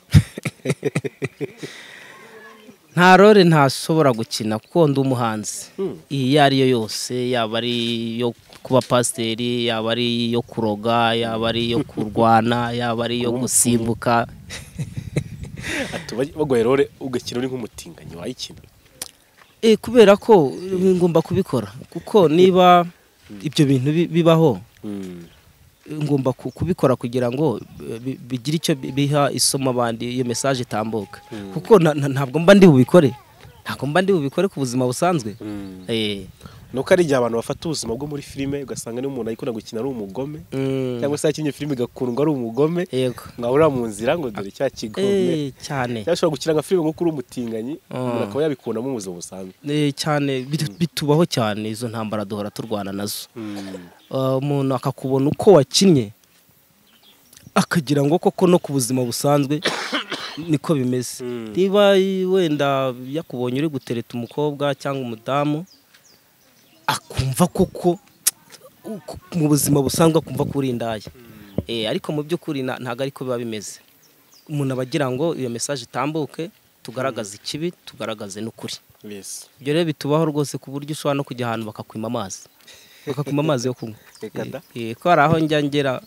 Nta role ntashobora gukina kuko ndi umuhanzi. Iyo ari yo yose, yaba ari iyo kuba pasiteri, yaba ari iyo kuroga, yaba ari iyo kurwana, yaba ari iyo gusimbuka. Baguhaye role ugakina uri nk'umutinganyi, wayikina? Kubera ko ngomba kubikora, kuko niba ibyo bintu bibaho ngomba kubikora kugira ngo bigire icyo biha isomo abandi, iyo message itambuka. Kuko ntabwo mba ndi bubikore, ntabwo mba ndi bubikore ku buzima busanzwe. Nuko ari igihe abantu bafata ubuzima bwo muri filime, ugasanga niba umuntu ayikunda gukina ari umugome, cyangwa se yakinnye filime igakundwa ari umugome, nkabura mu nzira ngo dore cya kigome cyane. Cyangwa ushobora gukina nka filime nk'uko uri umutinganyi, umuntu akaba yabikundamo mu buzima busanzwe. Cyane, bitubaho cyane, izo ntambara duhora turwana nazo. Umuntu akakubona uko wakinnye akagira ngo koko no ku buzima busanzwe niko bimeze. Niba wenda yakubonye uri gutereta umukobwa cyangwa umudamu, akumva koko mu buzima busanzwe akumva ko uri indaya. Ariko mu by'ukuri ntabwo ariko biba bimeze. Umuntu aba agira ngo iyo message itambuke, tugaragaze ikibi, tugaragaze n'ukuri. Ibyo rero bitubaho rwose, ku buryo ushobora no kujya ahantu bakakwima amazi, bakakwima amazi yo kunywa. Ko hari aho njya ngera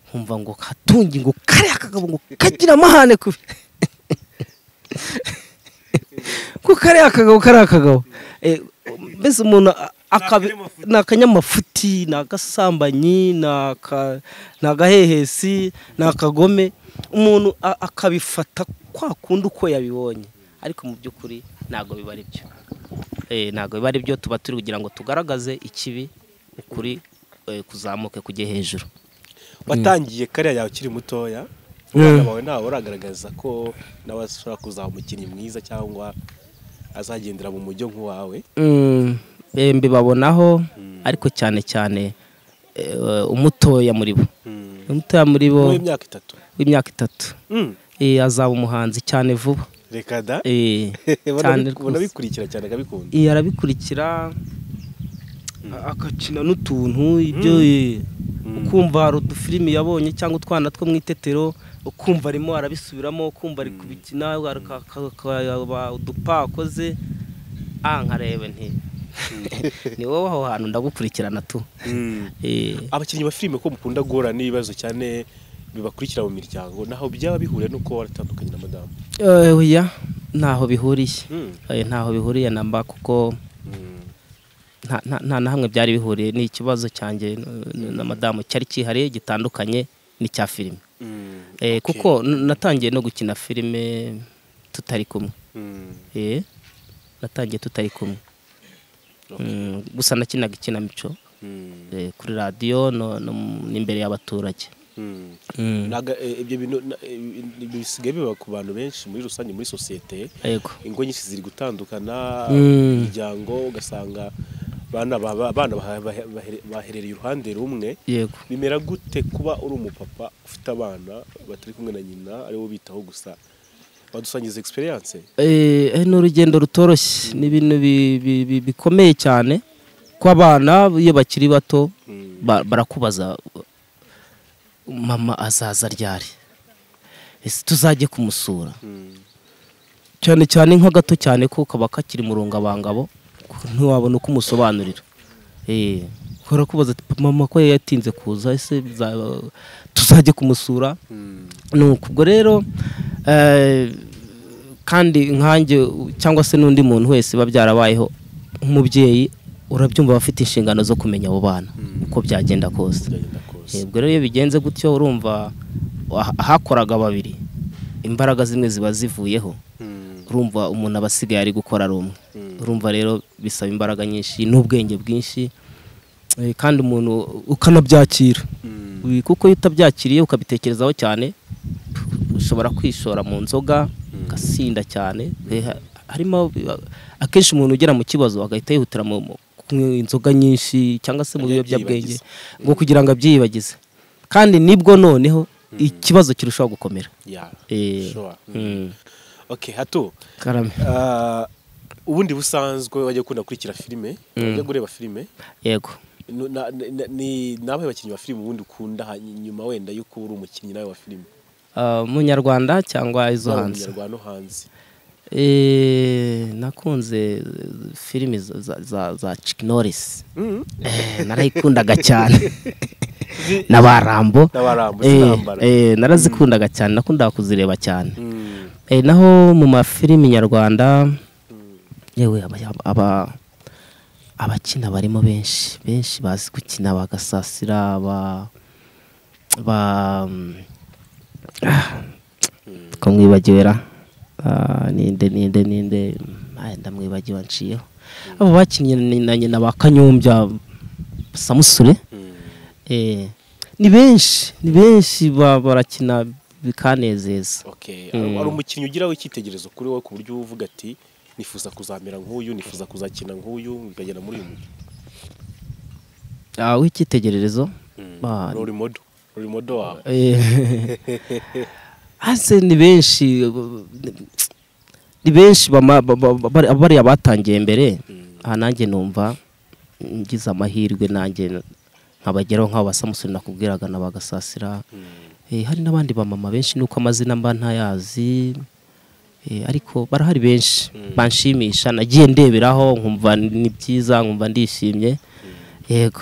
nkumva ngo Hatungi ngo kariya kagabo ngo kagira amahane kubi, ko kariya kagabo kariya kagabo. Mbese umuntu ni akanyamafuti, ni agasambanyi, ni agahehesi, ni akagome. Umuntu akabifata kwa kundi uko yabibonye, ariko mu by'ukuri ntabwo biba ari byo. Ntabwo biba ari byo, tuba turi kugira ngo tugaragaze ikibi, ukuri kuzamuke kujye hejuru. Watangiye kariya yawe ukiri mutoya, umwana wawe ntawe uragaragaza ko nawe ashobora kuzaba umukinnyi mwiza cyangwa azagendera mu mujyo nk'uwawe? Mbibabonaho, ariko cyane cyane umutoya muri bo. Umutoya muri bo w'imyaka 3. W'imyaka 3. Azaba umuhanzi cyane vuba. Reka da. Cyane ubona bikurikira cyane akabikunda. Arabikurikira, akakina n'utuntu ibyo ukumva hari udufilimi yabonye cyangwa utwana two mu itetero, ukumva arimo arabisubiramo, ukumva ari kubikina, udupa akoze, nkarebe nti ni wowe aho hantu ndagukurikirana tu. Abakinnyi ba filime ko mukunda guhura n'ibibazo cyane bibakurikira mu miryango, naho byaba bihuriye nuko waratandukanye na madamu? Oya, ntaho bihuriye. Ntaho bihuriye namba, kuko nta na hamwe byari bihuriye. Ni ikibazo cyanjye na madamu cyari cyihariye, gitandukanye n'icya filime. Kuko natangiye no gukina filime tutari kumwe. Natangiye tutari kumwe. Gusa nakinaga ikinamico kuri radiyo no n'imbere y'abaturage. Ibyo bintu bisigaye biba ku bantu benshi muri rusange muri sosiyete. Ingo nyinshi ziri gutandukana, imiryango ugasanga abana baherereye uruhande rumwe. Bimera gute kuba uri umupapa ufite abana batari kumwe na nyina, aribo bitaho gusa? Wadusangiza experience? Ni urugendo rutoroshye, ni ibintu bikomeye cyane ko abana iyo bakiri bato barakubaza mama azaza ryari, ese tuzajye kumusura? Cyane cyane nka gato cyane ko kaba kakiri mu rungabangabo, ntiwabona uko umusobanurira. Barakubaza ati mama ko yatinze kuza, ese tuzajye kumusura? Nuko ubwo rero kandi nkanjye cyangwa se n'undi muntu wese biba byarabayeho nk'umubyeyi, urabyumva bafite inshingano zo kumenya abo bana uko byagenda kose. Ubwo rero iyo bigenze gutyo, urumva hakoraga babiri, imbaraga zimwe ziba zivuyeho, urumva umuntu aba asigaye ari gukora ari umwe. Urumva rero bisaba imbaraga nyinshi n'ubwenge bwinshi, kandi umuntu ukanabyakira. Kuko iyo utabyakiriye ukabitekerezaho cyane, ushobora kwishora mu nzoga, ugasinda cyane. Harimo akenshi umuntu ugera mu kibazo agahita yihutira mu kunywa inzoga nyinshi cyangwa se mu biyobyabwenge ngo kugira ngo abyiyibagize, kandi nibwo noneho ikibazo kirushaho gukomera. Okay, Hato. Karame. Ubundi busanzwe wajya ukunda gukurikira filime, wajya kureba filime? Yego. Ni nawe bakinnyi ba filime ubundi ukunda nyuma wenda yuko uri umukinnyi nawe wa filime? Mu Nyarwanda cyangwa izo hanze? Mu Nyarwanda no hanze. Nakunze filimi za Chuck Norris. Narayikundaga cyane na ba Rambo. Narazikundaga cyane, nakundaga kuzireba cyane. Naho mu mafilimi nyarwanda yewe abakina barimo benshi benshi bazi gukina, bagasasira ba ko mwibagiwera ninde ndamwibagiwe nciyeho abo bakinnye na nyina ba Kanyombya Samusure. Ni benshi barakina bikanezeza. Okay, ari umukinnyi ugira w'icyitegererezo kuri wowe ku buryo uvuga ati nifuza kuzamera nk'uyu, nifuza kuzakina nk'uyu, bikagenda muri uyu mujyi? W'icyitegererezo role model wawe? Ase ni benshi bariya batangiye mbere. Nanjye numva ngize amahirwe nanjye nkabageraho nk'abo basamusuri nakubwiraga na bagasasira. Hari n'abandi bamama benshi nuko amazina mba ntayazi, ariko barahari benshi banshimisha, nagiye ndeberaho nkumva ni byiza, nkumva ndishimye. Yego.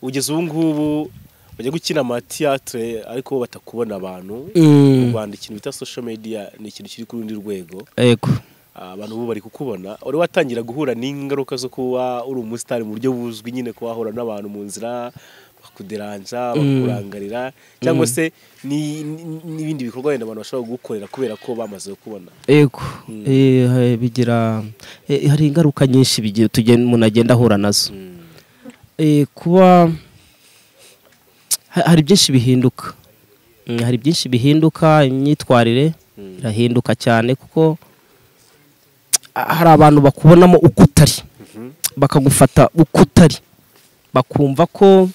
Ugeze ubu ngubu bajya gukina ama theatre ariko batakubona abantu. Mu Rwanda ikintu bita social media ni ikintu kiri ku rundi rwego. Yego. Abantu ubu bari kukubona. Uri watangira guhura n'ingaruka zo kuba uri umusitari mu buryo buzwi nyine, kuba wahura n'abantu mu nzira bakuderanja, bakurangarira, cyangwa se n'ibindi bikorwa wenda abantu bashobora gukorera kubera ko bamaze kukubona? Yego. Bigira hari ingaruka nyinshi bigiye umuntu agenda ahura nazo. Kuba hari byinshi bihinduka, imyitwarire irahinduka cyane, kuko hari abantu bakubonamo uko utari, bakagufata uko utari, bakumva ko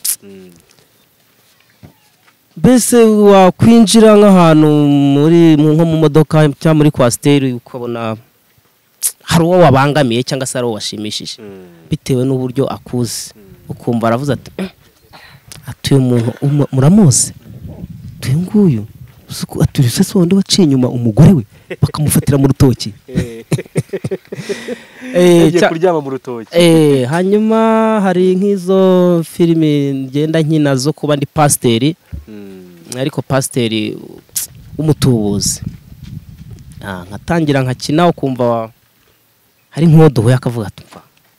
mbese wakwinjira nk'ahantu muri nko mu modoka cyangwa muri kwasiteri ukabona hari uwo wabangamiye cyangwa se hari uwo washimishije bitewe n'uburyo akuzi, ukumva aravuze ati atuye umuntu muramuzi, uyu nguyu atuye se wundi waciye inyuma umugore we bakamufatira mu rutoki. Yagiye kuryama mu rutoki. Hanyuma hari nk'izo filimi ngenda nkina zo kuba ndi pasiteri, ariko pasiteri w'umutubuzi. Nkatangira nkakina ukumva hari nk'uwo duhuye akavuga ati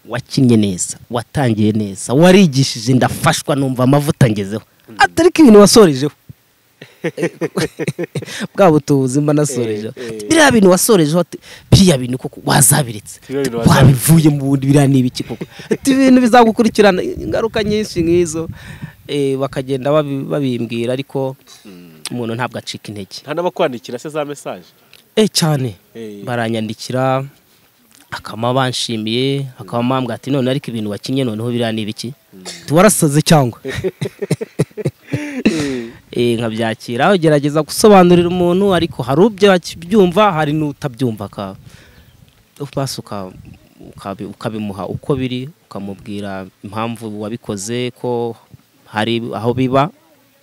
wakinnye neza, watangiye neza, warigishije, ndafashwa, numva amavuta ngezeho, atariko ibintu wasorejeho bwa butubuzi mba nasorejeho, biriya bintu wasorejeho, biriya bintu koko wazabiretse, wabivuye mu bundi, biriya ni ibiki koko, ibintu bizagukurikirana ingaruka nyinshi nk'izo. Bakagenda babimbwira, ariko umuntu ntabwo acika intege. Nta n'abakwandikira se za message? Cyane baranyandikira, akaba banshimiye, akaba bambwira ati none ariko ibintu wakinnye noneho biriya ni ibiki, warasaze cyangwa? Nkabyakira, ugerageza gusobanurira umuntu, ariko hari ubyumva hari n'utabyumva, ukabimuha uko biri, ukamubwira impamvu wabikoze, ko hari aho biba,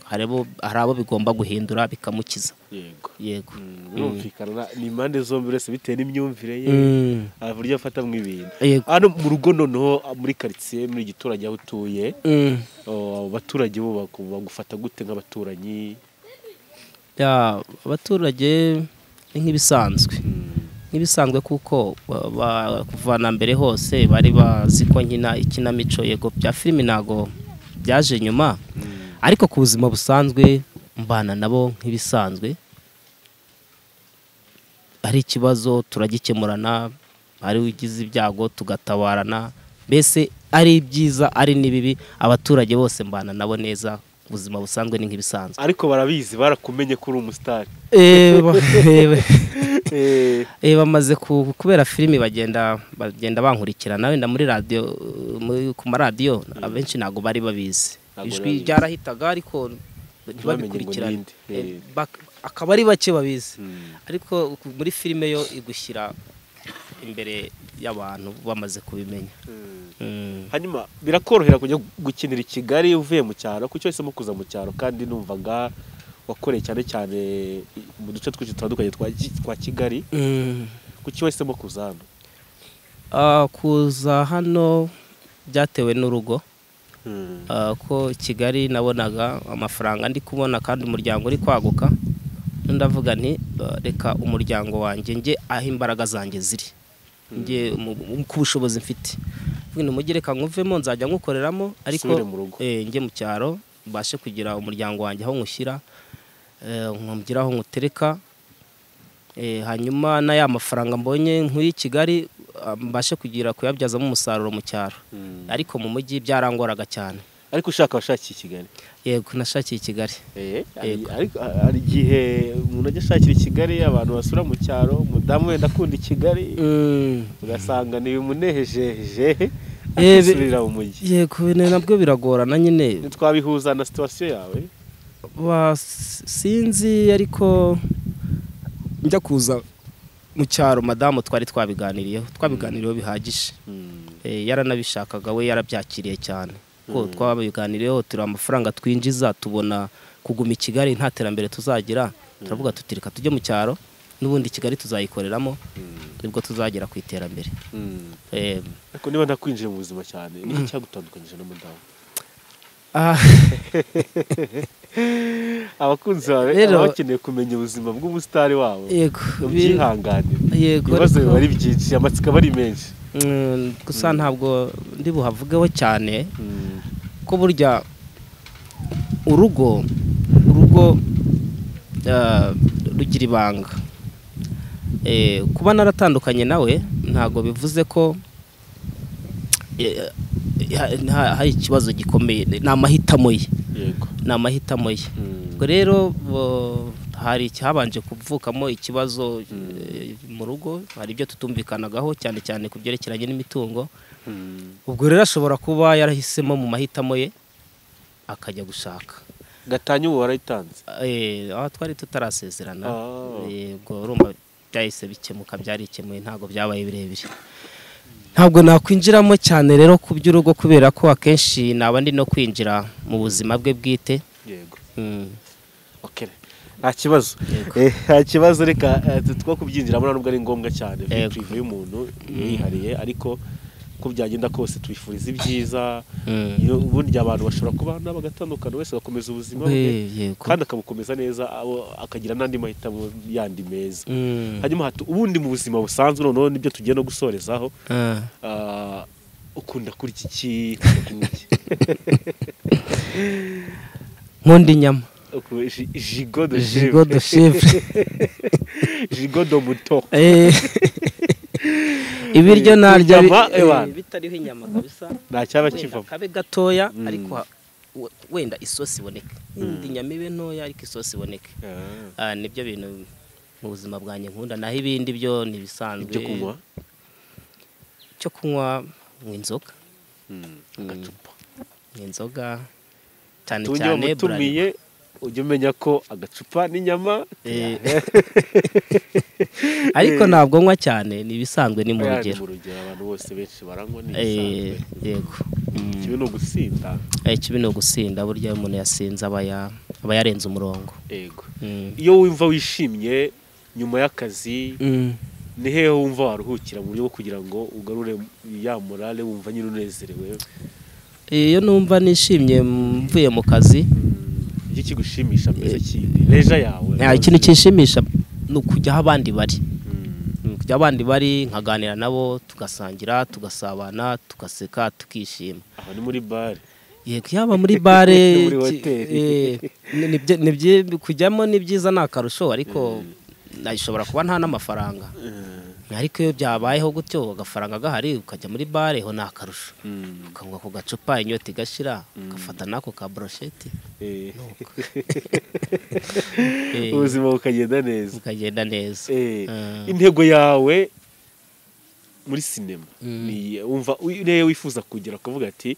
hari abo bigomba guhindura bikamukiza. Yego. Yego. Birumvikana ni impande zombi, uretse bitewe n'imyumvire ye uburyo afatamwe ibintu. Hano mu rugo noneho muri quartier, muri giturage aho utuye, abaturage bo bagufata gute nk'abaturanyi? Abaturage ni nk'ibisanzwe. Nk'ibisanzwe kuko kuva na mbere hose bari bazi ko nkina ikinamico. Yego bya filimi ntago byaje nyuma, ariko ku buzima busanzwe mbana nabo nk'ibisanzwe. Ari ikibazo turagikemurana, ari ugize ibyago tugatabarana, mbese ari ibyiza ari n'ibibi, abaturage bose mbana nabo neza, ubuzima busanzwe ni nk'ibisanzwe. Ariko barabizi, barakumenye ko uri umusitari. Bamaze kubera filimi bagenda bankurikirana, wenda muri radio, ku maradiyo abenshi ntago bari babizi, ijwi ryarahitaga ariko ntibabikurikirane, akaba ari bake babizi. Ariko muri filime yo igushyira imbere y'abantu bamaze kubimenya. Hanyuma birakorohera kujya gukinira i Kigali uvuye mu cyaro? Kuki wahisemo kuza mu cyaro kandi numvaga Wakoreye cyane cyane mu duce twinshi dutandukanye twa Kigali. Kuki wahisemo kuza hano? Kuza hano byatewe n'urugo. Ko Kigali nabonaga amafaranga ndi kubona kandi umuryango uri kwaguka, ndavuga nti reka umuryango wanjye nge aho imbaraga zanjye ziri, nge ku bushobozi mfite, mujye reka nkuvemo nzajya nkukoreramo, ariko nge mu cyaro mbashe kugira umuryango wanjye aho nkushyira, nkugira aho nkutereka, hanyuma na ya mafaranga mbonye nkuri Kigali mbashe kugira kuyabyazamo umusaruro mu cyaro. Ariko mu mujyi byarangoraga cyane. Ariko ushaka washakiye Kigali? Yego, nashakiye Kigali. Ariko hari igihe umuntu ajya ashakira Kigali, abantu basura mu cyaro, umudamu wenda akunda Kigali, ugasanga ni bimunejeje asubira mu mujyi. Yego, nabwo biragorana nyine. Twabihuza na situation yawe? Sinzi, ariko njya kuza mu cyaro madamu twari twabiganiriyeho bihagije. Yaranabishakaga, we yarabyakiriye cyane. Ko twabiganiriyeho, turi amafaranga twinjiza tubona kuguma i Kigali nta terambere tuzagira, turavuga tutirika tujye mu cyaro, n'ubundi Kigali tuzayikoreramo, nibwo tuzagera ku iterambere. Ariko niba ntakwinjiye mu buzima cyane, ni iki cyagutandukanyije na madamu? Abakunzi bawe bakeneye kumenya ubuzima bw'umusitari wabo. Ubyihanganire. Ibibazo biba ari byinshi, amatsiko aba ari menshi. Gusa ntabwo ndi buhavugeho cyane, ko burya urugo rugira ibanga. Kuba naratandukanye nawe ntabwo bivuze ko hari ikibazo gikomeye, ni amahitamo ye. Ni amahitamo ye. Ubwo rero hari habanje kuvukamo ikibazo mu rugo, hari ibyo tutumvikanagaho cyane cyane ku byerekeranye n'imitungo. Ubwo rero ashobora kuba yarahisemo mu mahitamo ye akajya gushaka. Gatanya ubu warayitanze? Aho twari tutarasezerana. Ubwo urumva byahise bikemuka, byarikemuye, ntabwo byabaye birebire. Ntabwo nakwinjiramo cyane rero ku by'urugo kubera ko akenshi naba ndi no kwinjira mu buzima bwe bwite. Yego. Okay. Nta kibazo. Nta kibazo, reka two kubyinjiramo nubwo ari ngombwa cyane, vie privée y'umuntu yihariye, ariko ko byagenda kose tubifuriza ibyiza. Ubundi abantu bashobora kubana bagatandukana, wese agakomeza ubuzima bwe kandi akabukomeza neza, akagira n'andi mahitamo yandi meza. Hanyuma ubundi mu buzima busanzwe noneho nibyo tugiye no gusorezaho, ukunda kurya iki? Nkunda inyama. Gigot de chèvre. Gigot de mouton. Ibiryo narya bitariho inyama kabisa, nta cyaba kivamo, kabe gatoya, ariko wenda isosi iboneke, indi nyama ibe ntoya ariko isosi iboneke. Nibyo bintu mu buzima bwanjye nkunda, naho ibindi byo ni bisanzwe. Ibyo kunywa? Cyo kunywa inzoga. Agacupa. Inzoga cyane cyane burari. Ujye umenya ko agacupa n'inyama. Ariko ntabwo nywa cyane, ni ibisanzwe, ni mu rugero. Mu rugero abantu bose benshi baranywa, ni ibisanzwe. Yego. Ikibi ni ugusinda. Ikibi ni ugusinda, burya iyo umuntu yasinze aba yarenze umurongo. Yego. Iyo wumva wishimye nyuma y'akazi, ni hehe wumva waruhukira mu buryo bwo kugira ngo ugarure ya morale, wumva nyine unezerewe? Iyo numva nishimye mvuye mu kazi, iki kigushimisha mbese kindi leja yawe? Ikintu kinshimisha ni ukujya aho abandi bari, kujya abandi bari nkaganira nabo, tugasangira, tugasabana, tugaseka, tukishima. Aho ni muri bare? Yego, yaba muri bare, kujyamo ni byiza, ni akarusho, ariko nashobora kuba nta n'amafaranga. Ariko iyo byabayeho gutyo agafaranga gahari ukajya muri bare, ho ni akarusho, ukanywa ku gacupa inyota igashira, ugafata nako ka brochette, ubuzima bukagenda neza. Bukagenda neza. Intego yawe muri sinema ni wumva niyo wifuza kugera, kuvuga ati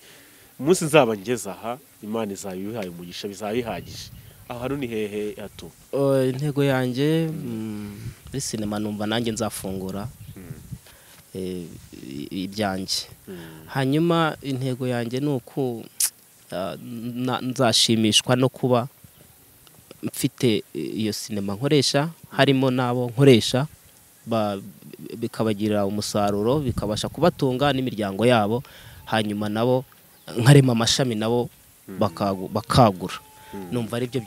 umunsi nzaba ngeze aha Imana izaba ibihaye umugisha, bizaba bihagije, aho hano ni hehe hato? Intego yanjye muri sinema numva nanjye nzafungura ibyanjye. Hanyuma intego yanjye ni uko nzashimishwa no kuba Mfite iyo sinema nkoresha, harimo n'abo nkoresha bikabagirira umusaruro, bikabasha kubatunga n'imiryango yabo, hanyuma nabo nkarema amashami nabo bakagura. Numva ari byo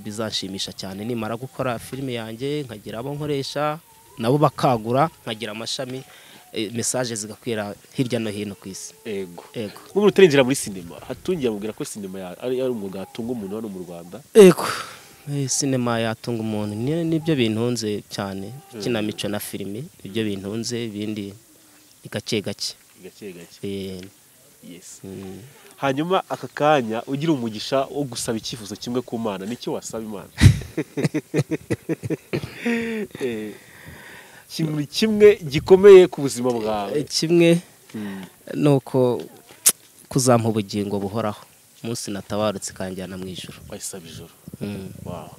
bizanshimisha cyane nimara gukora filime yanjye, nkagira abo nkoresha nabo bakagura, nkagira amashami, message zigakwira hirya no hino ku isi. Ego. Ego. Nk'umuntu utarinjira muri sinema, Hatungi amubwira ko sinema ari umwuga watunga umuntu hano mu Rwanda. Ego. Sinema yatunga umuntu, nibyo bintunze cyane, ikinamico na filimi nibyo bintunze, ibindi ni gake gake. Gake gake. Yes. Hanyuma aka kanya ugira umugisha wo gusaba icyifuzo kimwe ku Mana, nicyo wasaba Imana? Kimwe gikomeye ku buzima bwawe. Kimwe nuko kuzampa ubugingo buhoraho, umunsi natabarutse kanjyana mu ijuru. Wayisaba ijuru. Wow.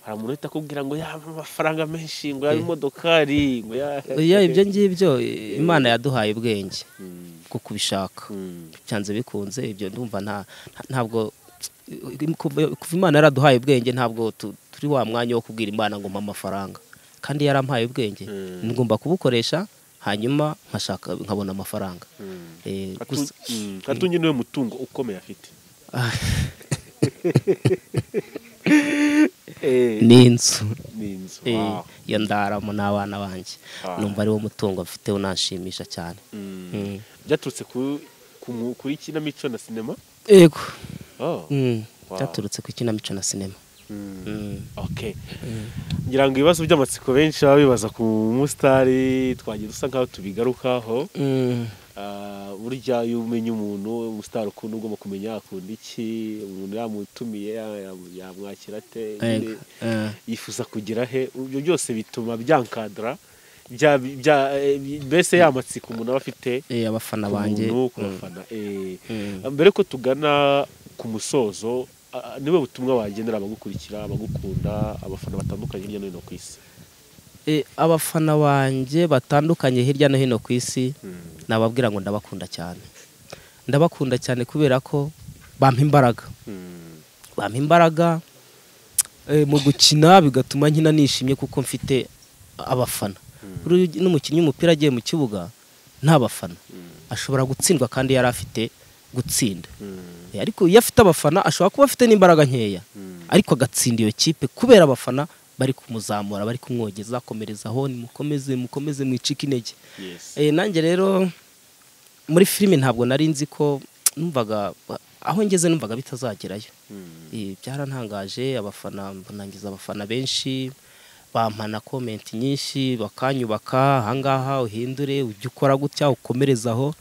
Hari umuntu uhita akubwira ngo yaba amafaranga menshi, ngo yaba imodokari, ngo ya ibyo ngibyo Imana yaduhaye ubwenge bwo kubishaka. Byanze bikunze ibyo ndumva ntabwo kuva Imana yaraduhaye ubwenge, ntabwo turi wa mwanya wo kubwira Imana ngo mpa amafaranga, kandi yarampaye ubwenge ngomba kubukoresha, hanyuma nkashaka nkabona amafaranga. Hatungi niwe mutungo ukomeye afite. Ni inzu. Iyo ndaramo n'abana banjye, numva ari wo mutungo mfite unanshimisha cyane. Byaturutse kuri ikinamico na sinema? Yego. Byaturutse ku ikinamico na sinema. Okay. Ngira ngo ibibazo by'amatsiko benshi baba bibaza ku musitari twagiye dusa nkaho tubigarukaho. Burya iyo umenya umuntu umusitari ukuntu ugomba kumenya akunda iki, umuntu yamutumiye yamwakira ate, yifuza kugira he, ibyo byose bituma byankadra mbese yamatsiko umuntu aba afite abafana banjye. Mbere ko tugana ku musozo, niwe butumwa wagenera abagukurikira, abagukunda, abafana batandukanye hirya no hino ku isi? Abafana banjye batandukanye hirya no hino ku isi, nababwira ngo ndabakunda cyane. Ndabakunda cyane kubera ko bampa imbaraga. Bampa imbaraga mu gukina, bigatuma nkina nishimye kuko mfite abafana. N'umukinnyi w'umupira agiye mu kibuga nta bafana, ashobora gutsindwa kandi yari afite gutsinda. Ariko iyo afite abafana ashobora kuba afite n'imbaraga nkeya, ariko agatsinda iyo kipe kubera abafana bari kumuzamura, bari kumwogeza, akomerezaho, nimukomeze mukomeze mwicike intege. Nanjye rero muri filime ntabwo nari nzi ko numvaga aho ngeze numvaga bitazagerayo. Byarantangaje, abafana nangiza abafana benshi bampana comment nyinshi, bakanyubaka, ahangaha uhindure, ujye ukora gutya, ukomerezaho,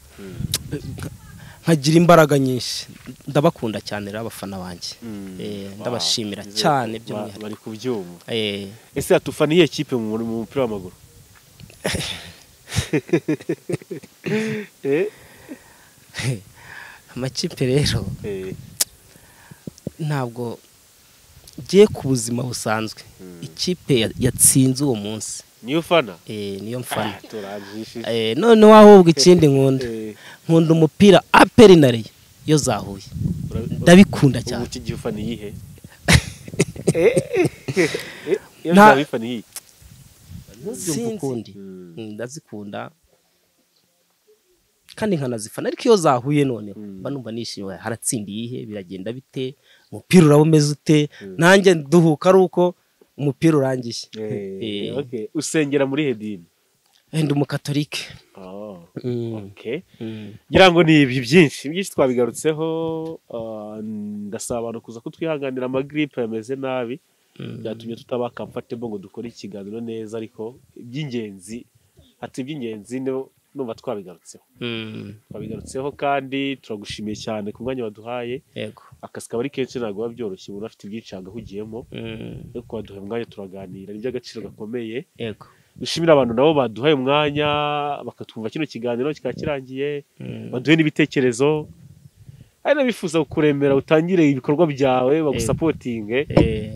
nkagira imbaraga nyinshi. Ndabakunda cyane rero abafana banjye. Ndabashimira cyane by'umwihariko. Bari kubyumva. Ese atufana iyihe kipe mu mupira w'amaguru? Amakipe rero ntabwo ngiye ku buzima busanzwe. Ikipe yatsinze uwo munsi niyo fana? Niyo mfana. Noneho ahubwo ikindi nkunda, nkunda umupira APR na Rayon iyo zahuye, ndabikunda cyane. Ubu iki ufana iyihe? Iyo zabifana iyihe? Sinzi, ndazikunda kandi nkanazifana, ariko iyo zahuye noneho mba numva nishimiye, haratsinda iyihe, biragenda bite, umupira uraba umeze ute, nanjye nduhuka ari uko umupira urangiye. Okay. Usengera muri hedini? Ndi umukatolike. Okay. Ngira ngo ni ibi byinshi twabigarutseho. Ndasaba abantu kuza kutwihanganira, amagripe yameze nabi byatumye tutaba comfortable ngo dukore ikiganiro neza, ariko iby'ingenzi ati iby'ingenzi numva twabigarutseho. Twabigarutseho kandi turagushimiye cyane ku mwanya waduhaye. Yego. Akazi kaba ari kenshi ntabwo biba byoroshye, umuntu afite byinshi agahugiyemo, ariko waduhaye umwanya turaganira, ni iby'agaciro gakomeye. Yego. Dushimira abantu nabo baduhaye umwanya bakatwumva kino kiganiro kikaba kirangiye, baduhe n'ibitekerezo, hari n'abifuza kukuremera utangire ibikorwa byawe bagusapotinge,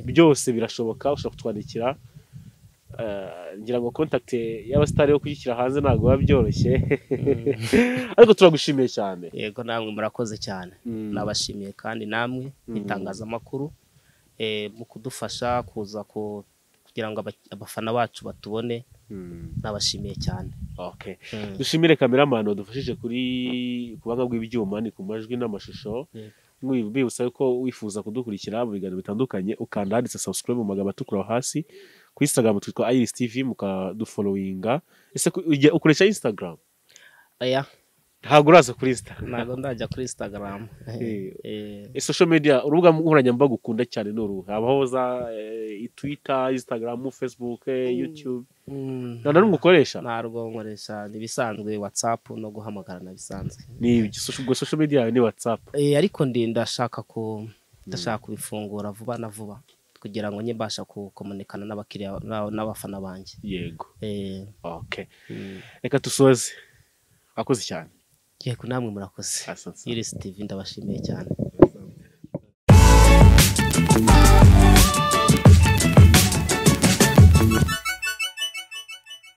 byose birashoboka, ushobora kutwandikira. Ngira ngo contact y'abasitari yo kuyishyira hanze ntabwo biba byoroshye. Ariko turagushimiye cyane. Yego, namwe murakoze cyane. Nabashimiye kandi namwe itangazamakuru. Mu kudufasha kuza kugira ngo abafana bacu batubone. Nabashimiye cyane. Okay. Dushimire cameraman wadufashije kuri kubanga bw'ibyuma, ni ku majwi n'amashusho. Mbibutsa ko wifuza kudukurikira mu biganiro bitandukanye ukanda handitse subscribe mu magambo atukura hasi. Ku Instagram twitwa Iris TV, mukadufollowinga. Ese ukoresha Instagram? Oya. Ntabwo uraza kuri Instagram? Ntabwo ndajya kuri Instagram. Social media, urubuga nkoranyambaga ukunda cyane ni uruhe? Habaho za Twitter, Instagram, Facebook, YouTube. Nta na rumwe ukoresha? Ntarwo nkoresha, ni ibisanzwe WhatsApp no guhamagarana bisanzwe. Ni ubwo social media yawe ni WhatsApp? Ariko ndashaka kubifungura vuba na vuba kugira ngo njye mbasha kukomunikana n'abakiriya n'abafana banjye. Yego. Okay. Reka dusoze. Akoze cyane. Yego, namwe murakoze. Iris TV ndabashimiye cyane.